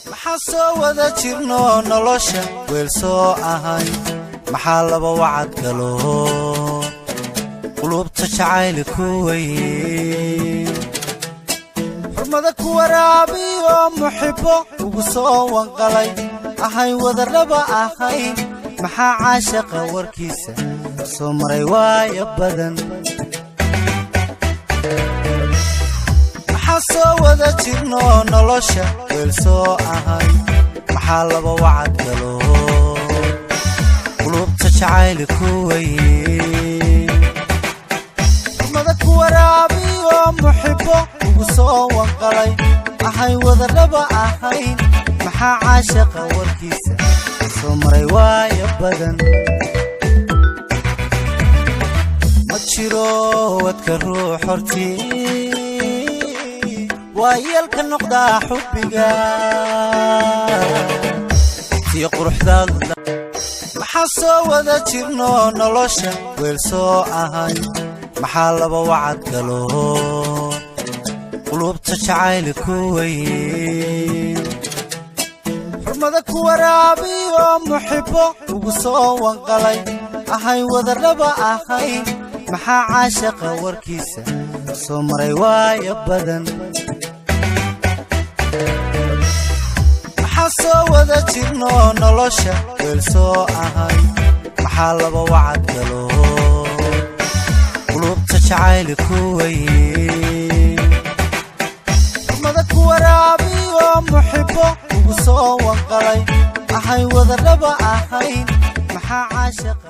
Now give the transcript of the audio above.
Maxaa soo wada jirno nolosha weel soo ahay? Maxaa laba wacad galo qulubta jacayli ku weye? Xurmada ku waraabiyo muxibbo ugu soo wanqalay ahayn, wadarraba ahayn. Maxaa caashaqa warkiisa soo maray waayo badan? Maxaa soo wada jirno nolosha weel soo ahay? Maxaa laba wacad galo qulubta jacayli ku weye? Xurmada ku waraabiyo muxibbo ugu soo wanqalay ahayn, wadarraba ahayn. Maxaa caashaqa warkiisa soo maray waayo badan? Ma jiro wadka ruux hortii waa yeelka noqdaa xubbiga tii quruxdaada. Maxaa soo wada jirno nolosha weel soo ahay? Maxaa laba wacad galo qulubta jacayli ku weye? Xurmada ku waraabiyo muxibbo ugu soo wanqalay ahayn, wadarraba ahayn. Maxaa caashaqa warkiisa soo maray waayo badan? Maxaa soo wada jirno nolosha weel soo ahay? Maxaa laba wacad galo qulubta jacayli ku weye? Xurmada ku waraabiyo muxibbo ugu soo wanqalay ahayn, wadarraba ahayn. Maxaa caashaqa